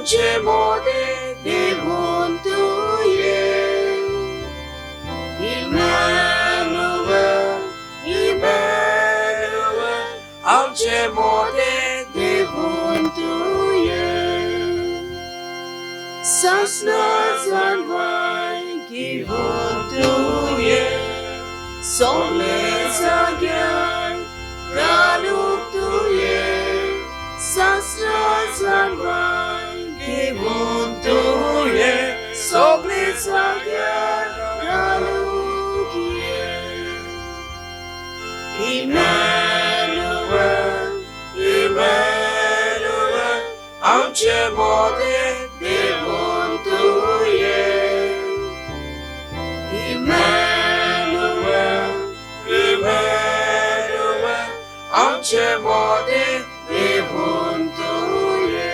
आमचे मोदें देवून तुये. इमॅनुएल, इमॅनुएल, आमचे मोदें देवून तुये. सासना जाणवाय घेवन तुये, सोगले जाग्यार घालूंक तुये. सासना जाणवाय घेवन तुये, सोगले जाग्यार घालूंक ये. इमॅनुएल, इमॅनुएल, आमचे मोदें देवून तुये. इमॅनुएल, इमॅनुएल, आमचे मोदें देवून तुये.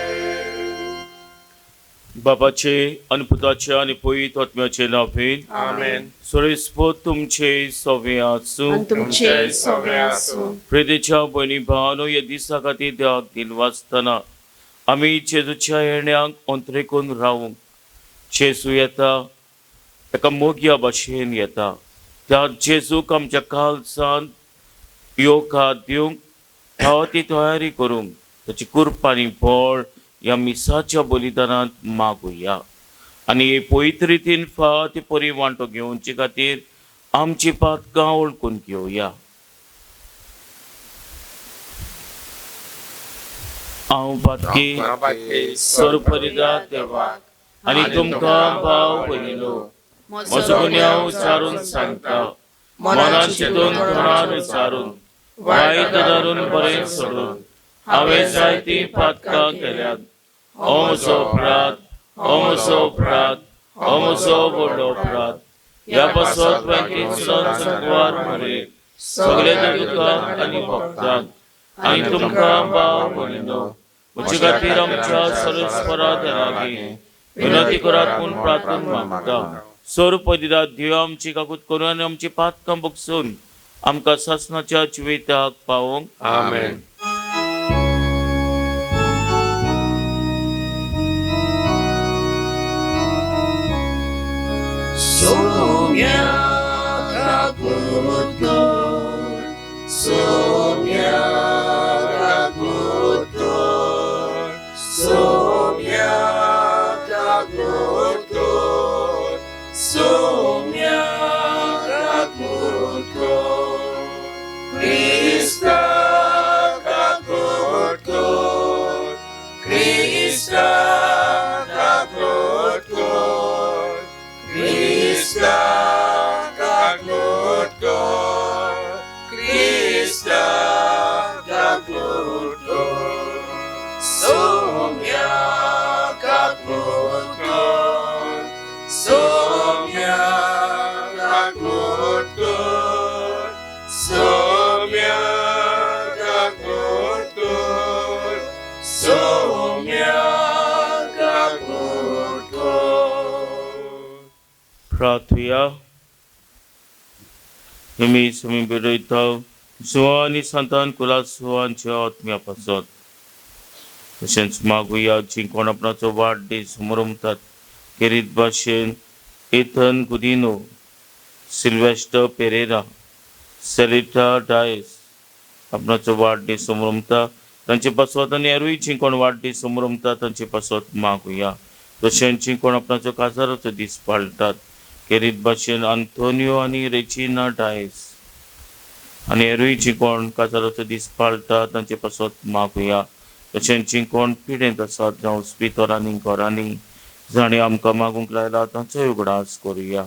बापाचे आनी पुताचे आनी पवित्र आत्म्याचे नांवेन. आमेन. सोरेस्पोत तुमचे सवे आसूं. आनी तुमचे सवे आसूं. प्रेतेच्या भयणी भावानो, ह्या दिसा खातीर देवाक दिन वाचतना आमी जेजूच्या येण्याक अंतरेकून रावूंक. जेजू येता, एका मोगया भाशेन येता. त्या जेजूक आमच्या काळजान येवकार दिवंक फावो ती तयारी करूंक ताची कृपा आनी बळ ह्या मिसाच्या बलिदानांत मागुया आनी हे पवित्र रितीन फावो ती परी वांटो घेवचे खातीर आमची पातकां वळखून घेवया. हांव पातकी सरपरिदा देवाक आनी तुमकां भाव भयणीनो म्हजो गुन्यांव उच्चारून सांगता. मनान चिंतून, तोंडान उच्चारून, वायट धरून, बरें सोडून हांवें जायतीं पातकां केल्यात. हो म्हजो अपराध, हो म्हजो अपराध, हो म्हजो व्हडलो अपराध. ह्या पासत संकवार मरे, सगळे दुकांक आनी भक्तांक आनी तुमकां भाव भयणीनो म्हजे खातीर आमच्या सरस्परा लागीं विनंती करात म्हूण प्रार्थना मागता. सोर पदिरात देव आमची काकूत करून आनी आमची पातकां बगसून आमकां सासणाच्या जिविताक पावोवंक. आमेन. सोम्या काकूत कर, सोम्या काकूत कर, सोम्या काकूत कर, सोम्या काकूत कर. क्रिस्ता काकूत कर, क्रिस्ता काकूत कर, क्रिस्ता काकूत कर, क्रिस्ता काकूत कर. सोम्या काकूत कर, सोम्या काकूत कर, सोम्या काकूत कर, सोम्या काकूत कर. प्रार्थुया. तुमी समी बरयता जुवां आनी सांतान कुलासुवांच्या आत्म्या पासत. तशेंच मागुया जीं कोण आपणाचो वाडदीस समरमतात, केरीत भाशेन एथन गुदिनो, सिल्वेस्टर पेरेरा, सेलिटा डायस आपणाचो वाडदीस समरमता तांचे पासत आनी हेरूय जीं कोण वाडदीस समरमता तांचे पासत मागुया. तशेंच जीं कोण आपणाचो काजाराचो दीस पाळटात, केरीत भाशेन आंतोनियो आनी रेजिना डायस आनी हेरूय जीं कोण काजाराचो दीस पाळटा तांचे पासत मागुया. तशेंच जीं कोण पिडेंत आसात, जावं हॉस्पिटलांनी, घरांनी, जाणीं आमकां मागूंक लायला तांचोय उगडास करुया.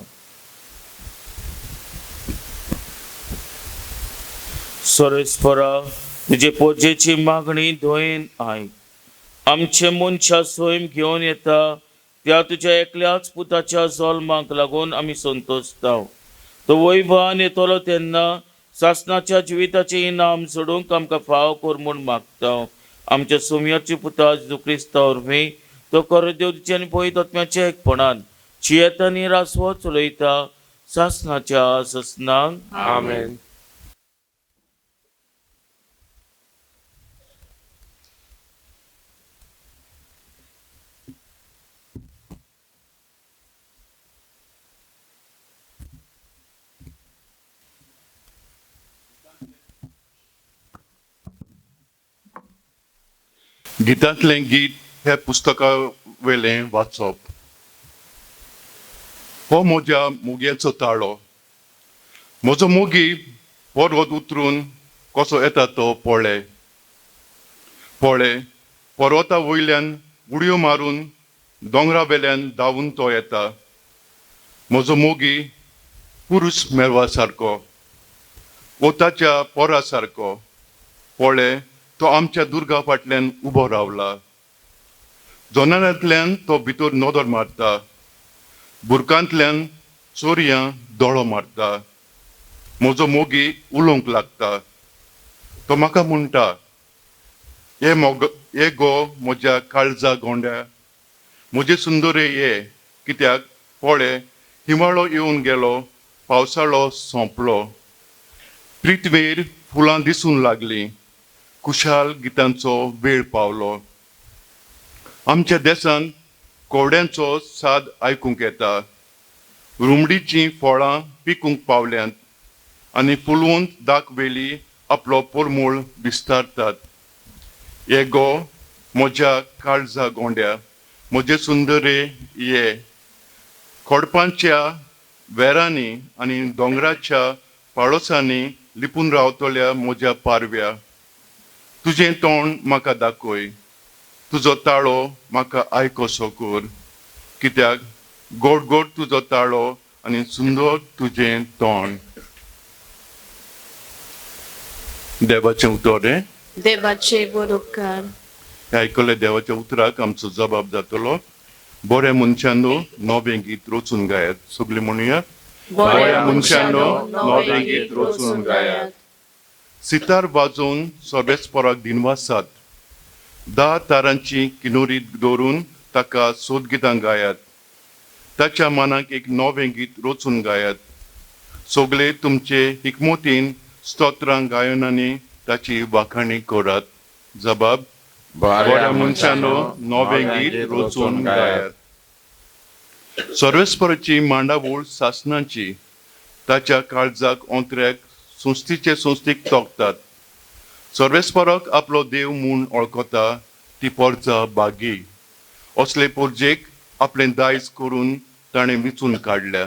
सोरेस्परा, तुजे पोजेची मागणी दोयेन आयक. आमचे मनशा स्वयं घेवन येता त्या तुज्या एकल्याच पुताच्या जल्माक लागून आमी संतोशताव. तो वैभवान येतलो तेन्ना सासणाच्या जिविताचें इनाम सोडूंक आमकां फाव कर म्हूण मागता. आमच्या सोमयाची पुता जेजू क्रिस्ता वरवीं, तो कर देवचे आनी पवित्र आत्म्याच्या एकपणान जियेता आनी रासवो चलयता सासणाच्या ससनाक. आमेन. गितांतलें गीत ह्या पुस्तका वयलें वाचप. हो म्हज्या मोगयेचो ताळो. म्हजो मोगी पर्वत उतरून कसो येता तो पळय. पळय, पर्वता वयल्यान उडयो मारून दोंगरा वेल्यान धांवून तो येता. म्हजो मोगी पुरूश मेळवा सारको, वताच्या पोरा सारको. पळय, तो आमच्या दुर्गा फाटल्यान उबो रावला. जनावरांतल्यान तो भितर नदर मारता, बुरकांतल्यान चोरयां दोळो मारता. म्हजो मोगी उलोवंक लागता. तो म्हाका म्हणटा, हे मोग, हे गो म्हज्या काळजा गोंड्या, म्हजे सुंदरे ये, कित्याक पळय हिवाळो येवन गेलो, पावसाळो सोंपलो, पृथ्वीर फुलां दिसूंक लागलीं, खुशाल गितांचो वेळ पावलो. आमच्या देशांत कोवड्यांचो साद आयकूंक येता. रुमडीचीं फळां पिकूंक पावल्यांत आनी फुलवंत दाक वेली आपलो परमूळ विस्तारतात. हे गो म्हज्या काळजा गोंड्या, म्हजे सुंदरे ये, खोडपांच्या वेरांनी आनी दोंगराच्या पाळोसांनी लिपून रावतल्या म्हज्या पारव्या, तुजें तोंड म्हाका दाखय, तुजो ताळो म्हाका आयकोसो कर, कित्याक गोड गोड तुजो ताळो आनी सुंदर तुजें तोंड. देवाचें उतर हें. देवाचे बरोबकार. आयकल्ल्या देवाच्या उतराक आमचो जबाब जातलो. बऱ्या मनशांनो नवें गीत रचून गायात. सगळीं म्हणुया. बऱ्या मनशांनो नवें गीत रचून गायात. सितार वाजोवन सर्वेस्पराक दिनवासात. 10 तारांची किनोरी दवरून ताका सोदगितां गायात. ताच्या मनाक एक नवें गीत रचून गायात. सगळे तुमचे हिकमतीन स्तोत्रां गायनांनी ताची वाखाणी करात. जबाब, बऱ्या मनशांनो नवें गीत रचून गायात. सर्वेस्पराची मांडावळ सासणाची, ताच्या काळजाक ओंत्र्याक संस्थीचे संस्थीक तोखतात. सर्वेस्पराक आपलो देव म्हूण वळखता ती पोरजा बागी. असले पोरजेक आपलें दायज करून ताणें विचून काडल्या.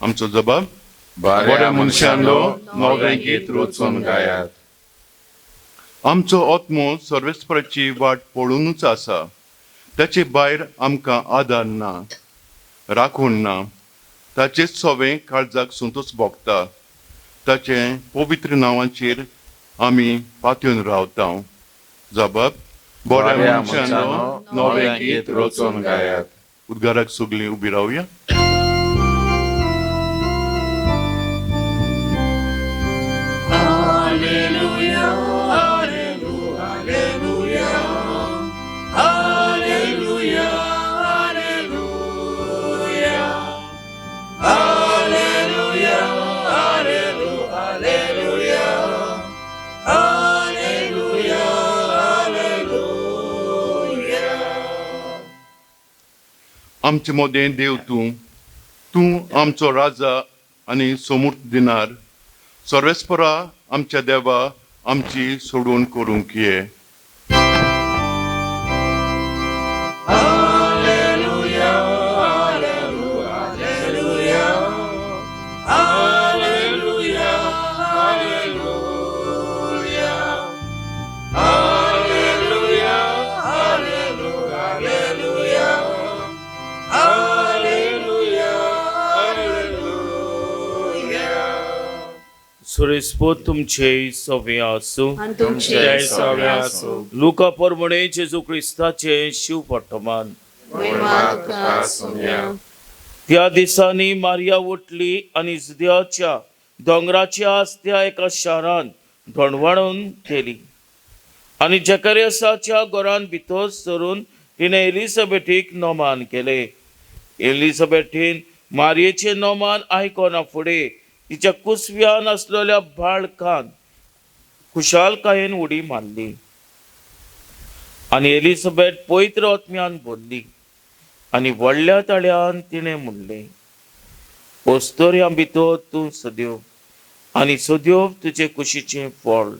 आमचो जबाब, बऱ्या मनशांनो नवें गीत रचून गायात. आमचो आत्मो सर्वेस्पराची वाट पळोवनूच आसा. ताचे भायर आमकां आदार ना, राखण ना. ताचेच सवें काळजाक संतोश भोगता. ताचे पवित्र नांवाचेर आमी पातयेवन रावता. जबाब, बऱ्या मनशांनो नवें गीत रचून गायात. उद्गाराक सगळीं उबी रावया. आमचे मदें देव तूं, तूं आमचो राजा आनी समूर्त दिनार. सर्वेस्परा आमच्या देवा, आमची सोडून करूंक ये. सुरेस्पोत तुमचे सवे आसूं. आनी तुमचे सवे आसूं. लुका परमणे जेजू क्रिस्ताचे शिव वर्तमान. महिमा तुका आसूया. त्या दिसांनी मारिया उठली आनी जुद्याच्या दोंगराच्या आसत्या एका शारान धोणवाणून केली आनी जकरियासाच्या घरान भितर सरून तिणें एलिझाबेथीक नोमान केलें. एलिझाबेथीन मारयेचें नोमान आयकना फुडें तिच्या कुसव्यान आसलेल्या बाळकान खुशालकायेन उडी मारली आनी एलिझाबेथ पवित्र आत्म्यान भरली आनी व्हडल्या ताळ्यान तिणें म्हणलें, अस्तोऱ्यां भितर तूं सद्यो आनी सद्यो तुजे कुशीचें फळ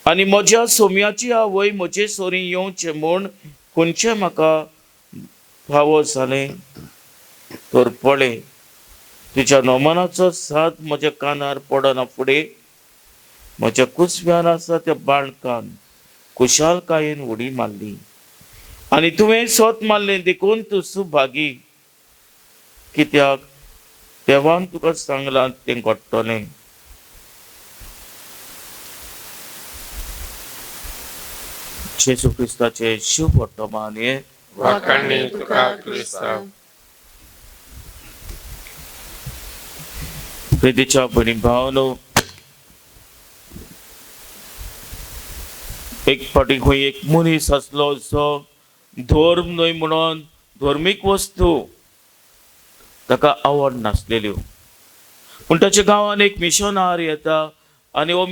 आनी म्हज्या सोम्याची आवय म्हजे सोरी येवचें म्हूण खंयचें म्हाका फावो जालें? तर पळय, तुज्या नमनाचो साद म्हज्या कानार पडना फुडें म्हज्या कुसव्यान आसा त्या बाळकान खुशालकायेन उडी मारली आनी तुवें सोत मारलें देखून तूं सुभागी, कित्याक देवान तुका सांगलां तें घडटलें. जेजू क्रिस्ताचें शुभ वर्तमान हें. वाखाणणी तुका क्रिस्तांव. प्रितीच्या भयणी भावनो, एक फावटी खंय एक मनीस आसलो जो धर्म न्हय म्हणून धर्मीक वस्तू ताका आवड नासलेल्यो, पूण ताच्या गांवांत एक मिशनार येता आनी हो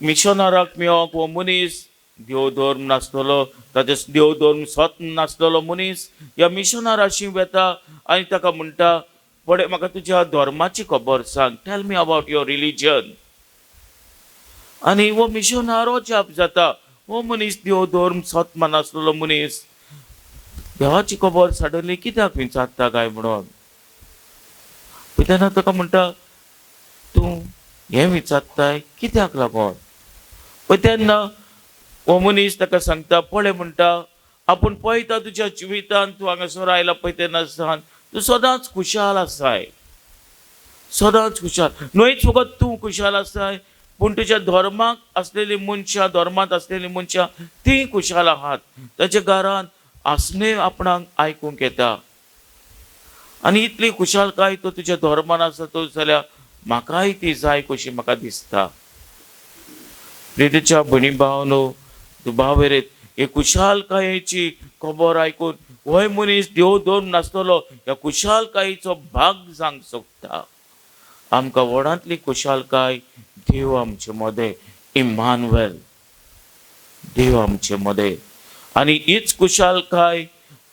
मिशनाराक मेळोंक हो मनीस देव धर्म नासतलो, ताचे देव धर्म सत नासलेलो मनीस ह्या मिशनाराशी वेता आनी ताका म्हणटा, पळय म्हाका तुज्या धर्माची खबर सांग, tell me about your religion. आनी हो मिशनार अजाप जाता, हो मनीस देव धर्म सत मानासलेलो मनीस देवाची खबर सडनली कित्याक विचारता काय म्हणून. तेन्ना ताका म्हणटा, तूं हें विचारताय कित्याक लागोन? पळय तेन्ना हो मनीस ताका सांगता, पळय म्हणटा, आपूण पळयता तुज्या जिवितान तूं हांगासर आयला पळय तेन्ना सान तूं सदांच खुशाल आसाय, सदांच खुशाल, न्हयच फकत तूं खुशाल आसाय पूण तुज्या धर्माक आसलेली मनशां, धर्मांत आसलेली मनशां तीं खुशाल आहात. ताच्या घरांत आसणें आपणाक आयकूंक येता आनी इतली खुशालकाय तो तुज्या धर्मान आसा तो जाल्यार म्हाकाय ती जाय कशी म्हाका दिसता. प्रितीच्या भयणी भावनो, दुबावेरेत हे खुशालकायेची खबर आयकून होय मनीस देव धर्म नासतलो ह्या खुशालकायेचो भाग जावंक सोदता. आमकां व्हडांतली खुशालकाय देव आमचे मदें, इमानुएल देव आमचे मदें, आनी हीच खुशालकाय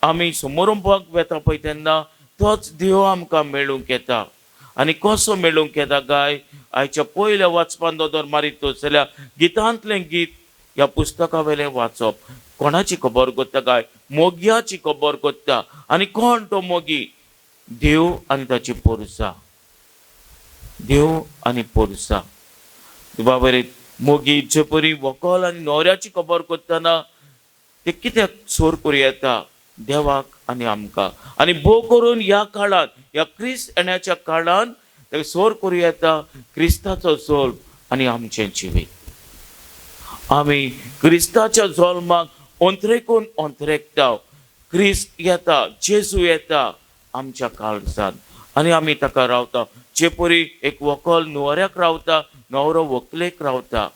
आमी समोरंपाक वेता पळय तेन्ना तोच देव आमकां मेळूंक येता. आनी कसो मेळूंक येता काय? आयच्या पयल्या वाचपान नदर मारीत जाल्यार गितांतलें गीत ह्या पुस्तका वयलें वाचप कोणाची खबर कोत्ता काय? मोग्याची खबर कोत्ता. आनी कोण तो मोगी? देव आनी ताची पोरसा, देव आनी पोरसा. बाबरे मोगी जे परी व्हंकल आनी न्हवऱ्याची खबर कोत्तना ते कित्याक सोर करूं येता? देवाक आनी आमकां. आनी भोव करून ह्या काळांत, ह्या क्रिस्त येण्याच्या काळांत ते सोर करूं येता क्रिस्ताचो जल्म आनी आमचें जिवीत. आमी क्रिस्ताच्या जल्माक अंतरेकून अंतरेकता. क्रिस्त येता, जेजू येता आमच्या काळजांत आनी आमी ताका रावता. जे परी एक व्हंकल न्हवऱ्याक रावता, न्हवरो व्हंकलेक रावता.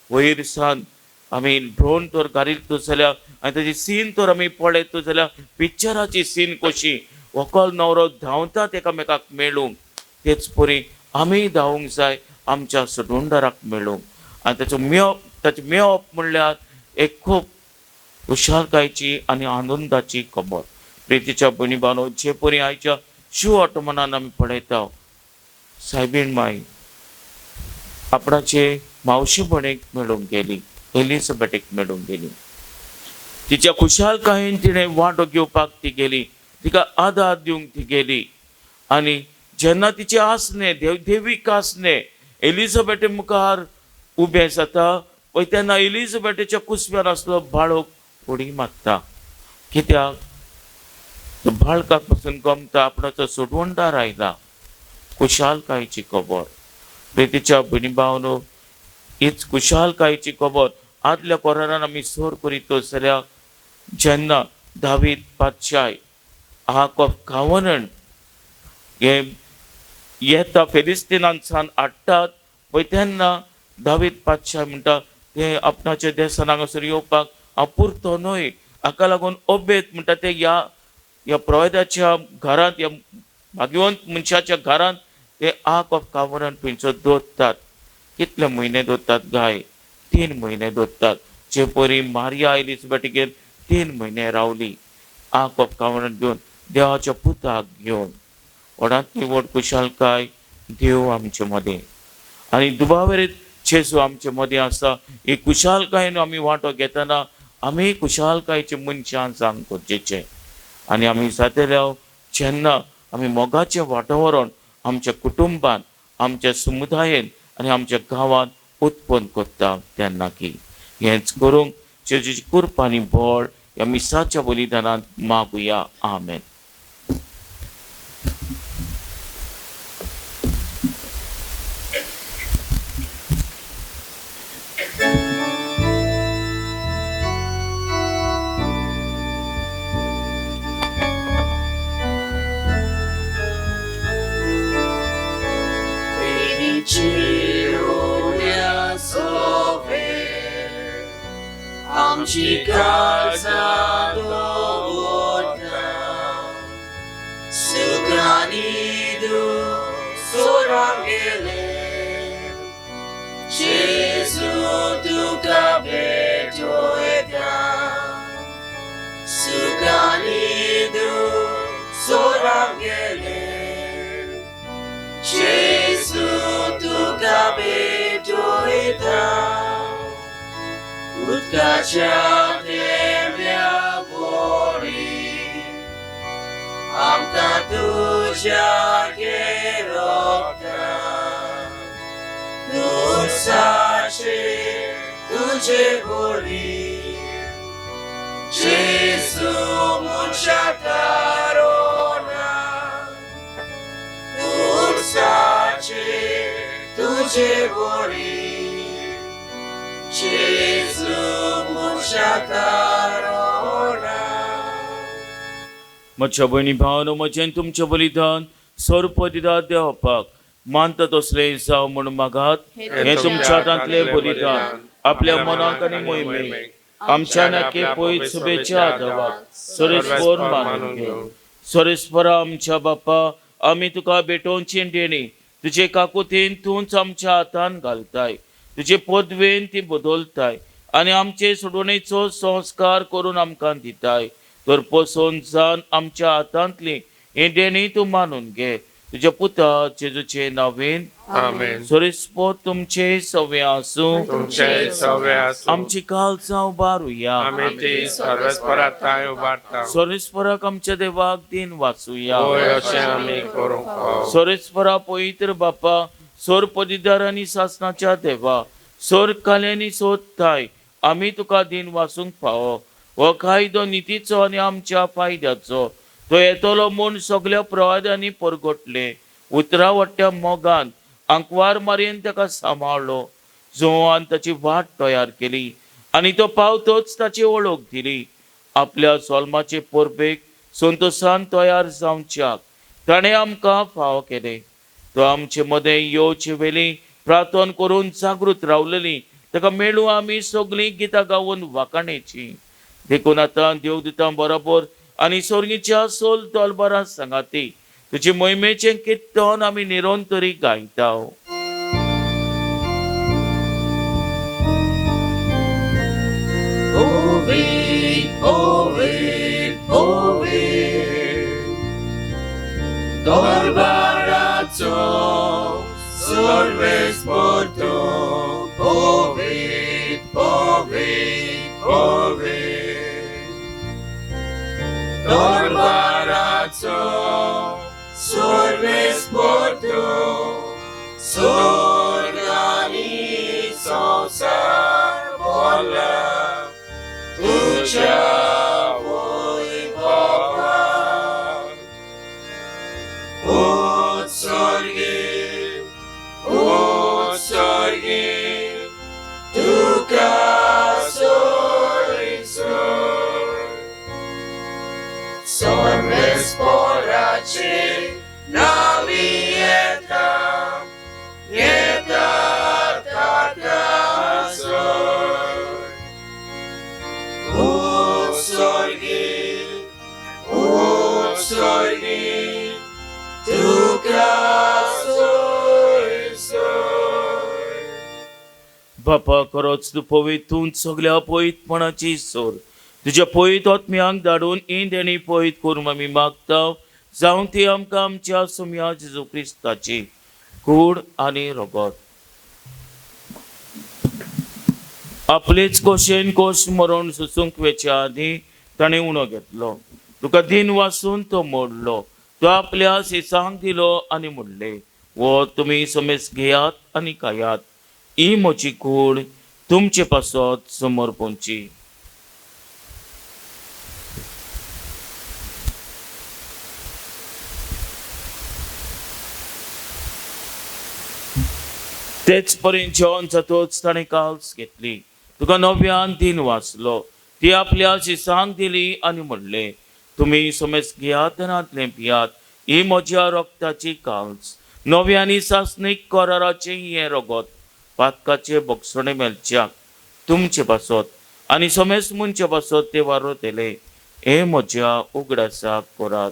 वयर सान आमी ड्रोन तर घालीत जाल्यार आनी ताची सीन तर आमी पळयत जाल्यार पिक्चराची सीन कशी व्हंकल न्हवरो धांवतात एकामेकाक मेळूंक, तेच परी आमी धांवूंक जाय आमच्या सडोंडाराक मेळूंक. आनी ताचो मेळप, ताचें मेळप म्हणल्यार एक खूब खुशालकायेची आनी आनंदाची खबर. प्रितीच्या भयणी भावांनो, जे परी आयच्या शिव ऑटोमनान आमी पळयता, सायबीण माई आपणाचे मावशी भणेक मेळूंक गेली, एलिझाबेटीक मेळूंक गेली. तिच्या खुशालकायेन तिणें वांटो घेवपाक ती गेली, तिका आदार दिवंक ती गेली. आनी जेन्ना तिचे आसणे, देवीक आसणे एलिझाबेटी मुखार उबें जाता पळय तेन्ना एलिझाबेटीच्या कुसव्यान आसलो बाळक उडी मारता. कित्याक? तो बाळकाक पसून गमता आपणाचो सोडवणदार आयला. खुशालकायेची खबर. प्रितीच्या भयणी भावांनो, हीच खुशालकायेची खबर आदल्या कोरारान आमी सोर करीत जाल्यार जेन्ना दावीद पातशाय आर्क ऑफ कव्हनंट हे येता फिलिस्तीनांतसान हाडटात पळय तेन्ना दावीद पातशाय म्हणटा ते आपणाच्या देसान हांगासर येवपाक हांव पुरतो न्हय. हाका लागून ओबेद म्हणटा ते ह्या ह्या प्रवेदाच्या घरांत, ह्या भाग्यवंत मनशाच्या घरांत ते आर्क ऑफ कव्हनंट थंयचो दवरतात. कितले म्हयने दवरतात गाय? 3 म्हयने दवरतात. जे परी मारिया एलिझाबेटीगेर 3 म्हयने रावली आर्क ऑफ कव्हनंट घेवन, देवाच्या पुताक घेवन. व्हडांतली व्हड खुशालकाय देव आमचे मदें. आनी दुबावेर जेजू आमचे मदीं आसा. ही खुशालकायेन आमी वांटो घेतना आमी खुशालकायेचे मनशान जावंक गरजेचें. आनी आमी जातले जेन्ना आमी मोगाचें वातावरण आमच्या कुटुंबान, आमच्या समुदायेन आनी आमच्या गांवांत उत्पन्न करता तेन्ना की हेंच करूंक जेजूची कृपा आनी बळ ह्या मिसाच्या बलिदानांत मागुया. आमेन. आमची काळजां दवरता सुखांनी सोरां गेले जेजू तुका भेटयता सुखांनी सोरां गेले जेजू तुका भेटयता उदकाच्या थेंब्या वरी आमकां तुज्या घेरता तुझाचे तुझे वरी जेजू मनशा तारोना तुझाचे तुझे वरी जेजू मनशा तारोना. म्हज्या भयणी भावनो, म्हजें तुमचें बलिदान सर्वपदिदा देवपाक मानता तसलें जावं म्हूण मागात. हें तुमच्या हातांतलें बलिदान आपल्या मनाक आनी मोहिमेक आमच्या नाके पयत शुभेच्छा आदावाक सरेस्पर मानून घेवं. सरेस्परा आमच्या बापा, आमी तुका भेटोवची देणी तुजे काकुतीन तूंच आमच्या हातान घालताय, तुजे पदवेन ती बदलताय आनी आमचे सोडवणेचो संस्कार करून आमकां दिताय. तर पसोवन जावन आमच्या हातांतली ही देणी तूं मानून घे तुज्या पुता जेजूचे नांवेन. आमेन. सरेस्पर तुमचे सवे आसूं, तुमचे सवे आसूं. आमची काळजां उबारुया. आमी ती सर्वेस्परा थांय उबारता. सरेस्पराक आमच्या देवाक दिन वाचुया. होय, अशें आमी करूंक फाव. सरेस्परा पवित्र बापा, सोर पदिदार आनी सासणाच्या देवा, सोर काल्यांनी सोदताय आमी तुका दिन वाचूंक फावो. हो कायदो नितीचो आनी आमच्या फायद्याचो, तो येतलो म्हूण सगल्या प्रवाद्यांनी परगटले. उतरा वट्ट्या मोगान आंकवार मारयेन ताका सांबाळ्ळो. जोवान ताची वाट तयार केली आनी तो पावतोच ताची वळख दिली. आपल्या सोल्माचे परबेक संतोशान तयार जावच्याक ताणें आमकां फावो केलें. तो आमचे मदें येवचे वेली प्रार्थना करून जागृत रावलेली ताका मेळूं आमी सगळीं गितां गावन वाखाणेची. देखून आतां देवदुतां बरोबर आनी सोर्गीच्या सोल तलबारां सांगाती तुजे मोहिमेचें किर्तन आमी निरंतरी गायता. Ove, ove, ove, दरबाराचो सर्वेस्पर तूं. Ove, ove, ove, दरबाराचो सर्वेस्पर तूं. स्वर्ग आनी संवसार भरला तुज्या वैभवान. उत्सर्गे, उत्सर्गे, तुका सोयसोय. सर्वेस्पराचे नांवी येता, येता ताका सोय. उत्सर्गे, उत्सर्गे, तुका सोयसोय. बापा, खरोच तूं पवित्र, तूं सगल्या पवित्रपणाची सोर. तुज्या पवित्र आत्म्यांक धाडून ही देणी पवित्र करूंक आमी मागता. जावं ती आमकां आमच्या सुम्या जेजू क्रिस्ताची कूड आनी रगत. आपलेच कोशेन कोश मरण सोसूंक वेच्या आदीं ताणें उणो घेतलो. तुका दिन वासून तो मोडलो. तो आपल्या शिसांक दिलो आनी म्हणलें, वो तुमी समेस घेयात आनी खायात. ही म्हजी कूड तुमचे पासत समर्पणची. तेच परीन जेवण जातोच ताणें काल्स घेतली. तुका नव्यान दिन वाचलो. ती आपल्या शिसांक दिली आनी म्हणलें, तुमी समेस घेयात आनी पियात. ही म्हज्या रक्ताची काल्स, नव्या आनी सासणीक कराराचें हें रगत, पातकाचे बक्षणे मेळच्याक तुमचे पासत आनी समेस मनचे पासत ते वारतले. हें म्हज्या उगडासाक करात.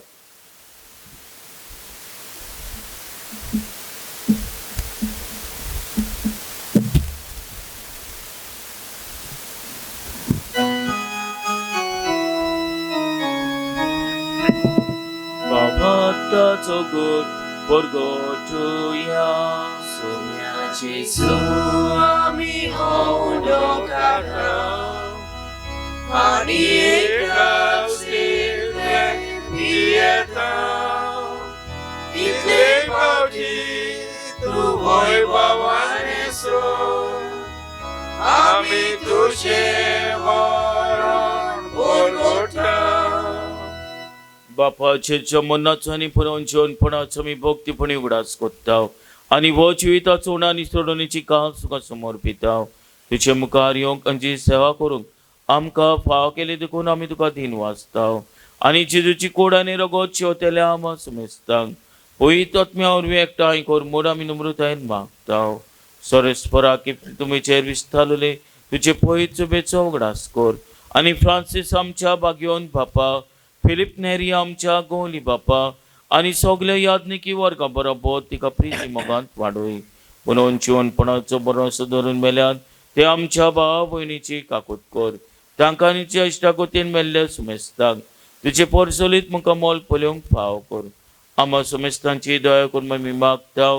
बाबाचो गुट परगटुया. सोम्या जेजू आमी उडो काडटा आनी एकाच पियेता. इतले फावटी तूं वैभवान सोड आमी तुजें मरण परगटा. बापाचे मनाचो आनी पुरोवन जेवणपणाचो आमी भक्तीपणी उगडास कोत्ता आनी हो जिविताचो उणा आनी सोडोवणेची कांस तुका समर्पिता. तुजे मुखार येवंक आनी तुजी सेवा करूंक आमकां फाव केली देखून आमी तुका दिन वाचता आनी जेजूची कोड आनी रगत शेवतेल्या आमा समेस्तांक पयत आत्म्या वरवीं एकठांय कर म्हूण आमी नम्रतायेन मागता. सरेस्परा की तुमीचेर विस्तारले तुजे पयत चुबेचो उगडास कर आनी फ्रांसीस आमच्या बागयोन बापा, फिलीप नेरी आमच्या गोवली बापा आनी सगल्या याज्ञिकी वर्गा बरोबर तिका प्रिती मोगांत वाडय. म्हणून जिवनपणाचो बरोसो धरून मेल्यान ते आमच्या भावा भयणीची काकूत कर. तांकां आनी इश्टागतीन मेल्ल्या सुमेस्तांक तुजे परसोलीत म्हाका मोल पळोवंक फाव कर. आमा सुमेस्तांची दया करून आमी मागता.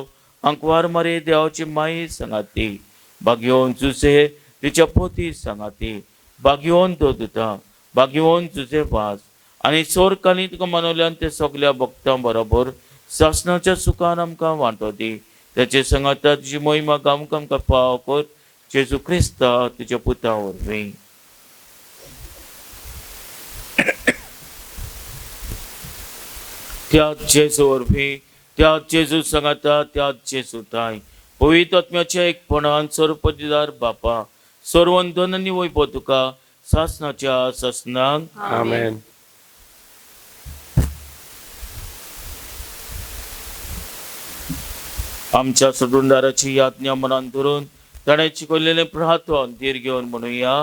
आंकवार मारे देवाची माई सांगाती, बागयोवन जुसे तिच्या पोती सांगाती, बागयोवन दोदुता, बागयोवन जुजे वास आनी सोरकाली तुका मनोल्यान ते सगल्या भक्तां बरोबर सासणाच्या सुखान आमकां वांटो दी. तेचे सांगाता तुजी मोहिमा गावंक आमकां फाव कर. जेजू क्रिस्ता तुज्या पुता वरवीं. त्याच जेजू वरवीं, त्याच जेजू सांगाता, त्याच जेजू ताय पवित्र आत्म्याच्या एकपणान सर्वपदीदार बापा सर्वंदन आनी वैभव तुका सासणाच्या सासणाक. आमेन. आमच्या सोडूनदाराची याज्ञा मनान धरून ताणें शिकयलेलें प्रार्थन धीर घेवन म्हणुया.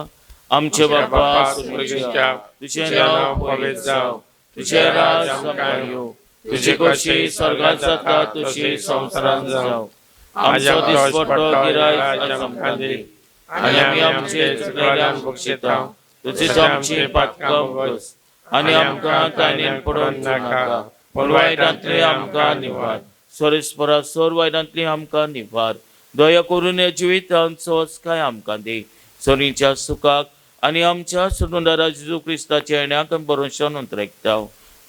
आमचे बापा स्वर्गाच्या, तुजें नांव पवित्र जावं, तुजें राज आमकां येवं, तुजी कशी स्वर्गांत जाता तशी संवसारांत जावं. आमचो दिसपट्टो गिरायक आज आमकां दी आनी आमी आमचे चुकलेल्यांक बक्षिता तशीच आमची पातकां बस आनी आमकां ताणें पडोवन नाका, पूण वायटांतली आमकां निवार. सरेस्परा सोर वायटांतली आमकां निवार. दया करून ह्या जिवितांत सहजकाय आमकां दी. सरीच्या सुखाक आनी आमच्या सोडूनदारा जेजू क्रिस्ताच्या येण्याक आमी भरोश्यान अंतरेकता.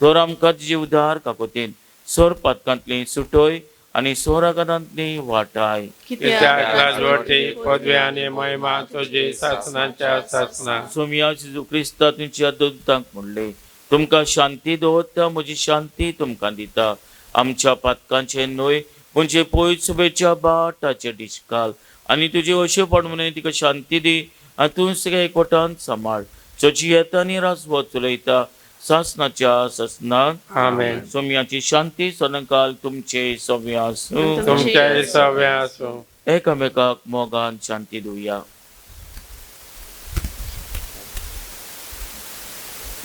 तर आमकां तुजी उदार काकोतीन सोर पातकांतली सुटय आनी सोरागारांतली वाटाय. कित्याक राजवटी पदवी आनी महिमा तुजी सासणाच्या सासणा. सोमिया जेजू क्रिस्ता तुमच्या दुतांक म्हणलें, तुमकां शांती दवरता, म्हजी शांती तुमकां दिता. आमच्या पातकांचे न्हय पूण जे पयस सुबेच्या बाटाचे डिशकाल आनी तुजी अशें पड म्हणून तिका शांती दी आनी तूं सगळ्या एकवटान सांबाळ. तुजी येता आनी राजवत चलयता सासणाच्या सासणाक. आमेन. सोम्याची शांती सदांकाल तुमचे सव्य आसूं. तुमचे सव्य आसूं. एकामेकाक मोगान शांती दिवया.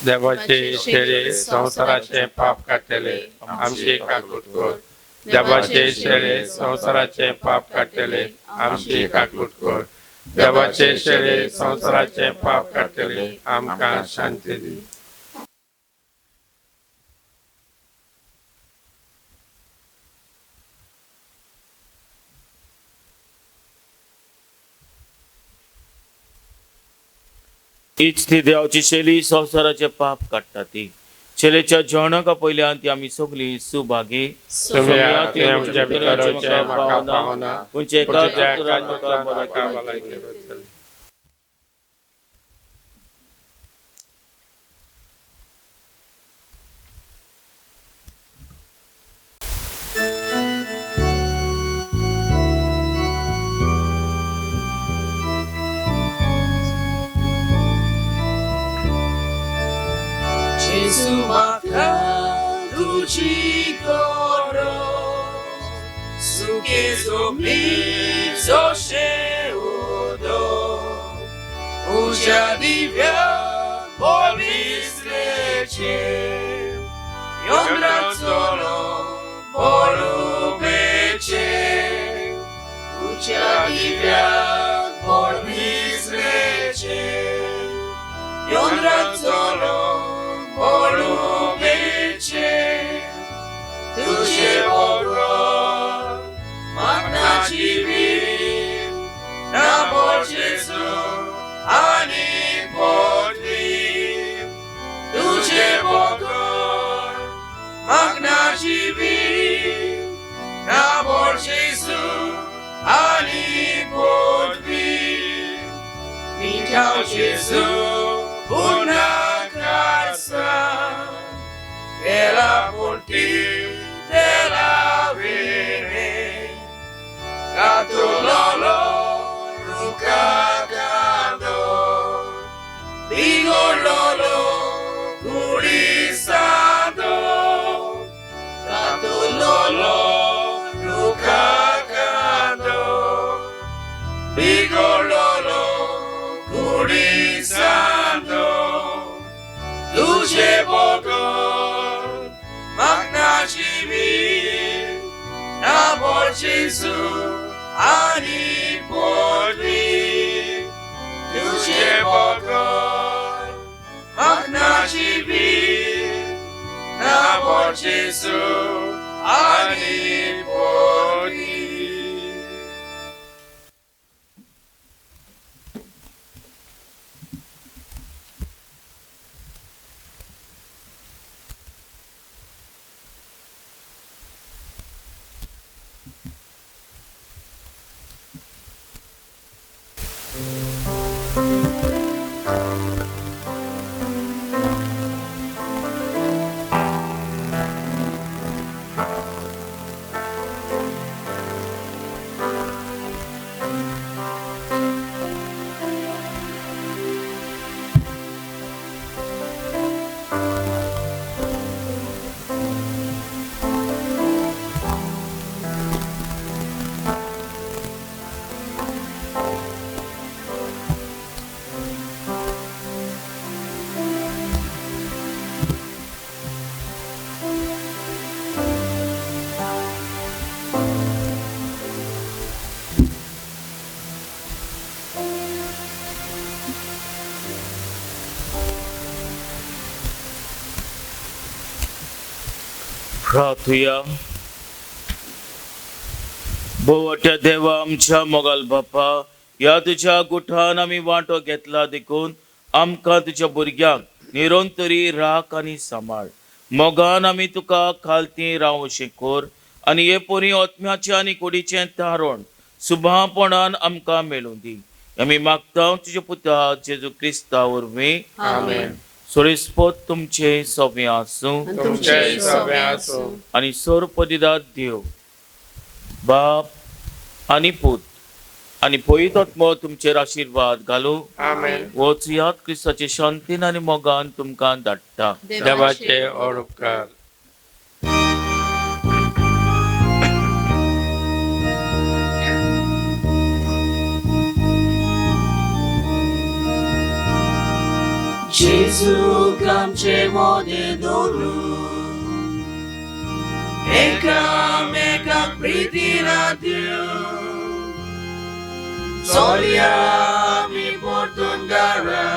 देवाचे शेळे संवसाराचे पाप काडटले आमची काकूट कर. देवाचे शेळे संवसाराचे पाप काडटले आमची काकूट कर. देवाचे शेळे संवसाराचे पाप काडटले आमकां शांती दी. हीच ती देवाची शैली संवसाराचे पाप काडटा ती शैलेच्या जेवणाका पयल्यान ती आमी सगळीं सुभागी. सोम्या, तुवें आमच्या भितर वचचें म्हाका पावना, पूण एका पूण तुज्या दोतोरान एका म्हाका दोतोरान म्हाका भलायकी भलायकी दिली. करतली. Gesù म्हाका तुजी गरज, सुखे जोमलीचो उदक, उज्या दिव्या बोलिसलेचे, योंद्राचो बोलुबेचे, उज्या दिव्या बोलिसलेचे, योंद्राचो बोलुबेचे, तुझे बगर म्हाका जिवीत ना बोल जेजू आनी पदवी, तुझे बगर म्हाका जिवीत ना बोल जेजू आनी पदवी, मिठाव जेजू una casa della ponti della vere Catololo Rucagado Bigololo Curisado Catololo Rucagado Bigololo Curisado तुझे बगर म्हाका जिवीत ना बोल जेजू आनी पदवी, तुझे बगर म्हाका जिवीत ना बोल जेजू आनी पदवी. प्रार्थुया. भोवट्या देवा आमच्या मोगाल बापा, ह्या तुज्या गुठान आमी वांटो घेतला देखून आमकां तुज्या भुरग्यांक निरंतरी राख आनी सांबाळ. मोगान आमी तुका खालती रावूं कर आनी हे परी आत्म्याचें आनी कुडीचें तारण सुभापणान आमकां मेळूं दी. आमी मागता तुज्या पुता जेजू क्रिस्ता वरवीं. आमेन. सोरेस्पोत तुमचे सोबें आसूं तुमचेय सोबें आसूं. आनी सोरपदिदात देव बाप आनी पूत आनी पवित्र तुमचेर आशिर्वाद घालूं. आमेन. वचयात क्रिस्ताचे शांतीन आनी मोगान तुमकां धाडटा. देवाचे उपकार. Gesù आमचे मोदे दवरू, एकामेकाक प्रितीन दिवं, चलया आमी परतून घरा,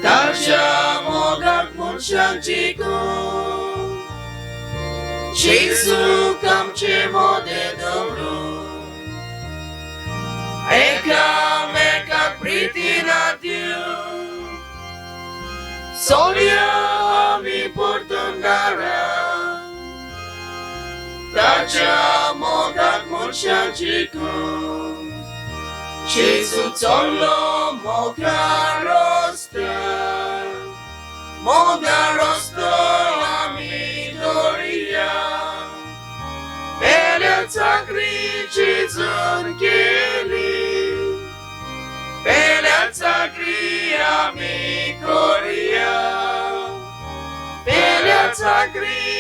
ताच्या मोगाक मनशांक जिखूं, जेजू आमचे मोदे दवरू, एकामेकाक प्रितीन चलया आमी परतून घरा ताच्या मोगाक मनशां जिखून जेजू चल्लो मोगा रस्त्यार मोगा रस्तो आमी धरुया पेल्या चाकरी जेजून केली पेल्या चाकरी आमी करुया पेल्या चाकरी.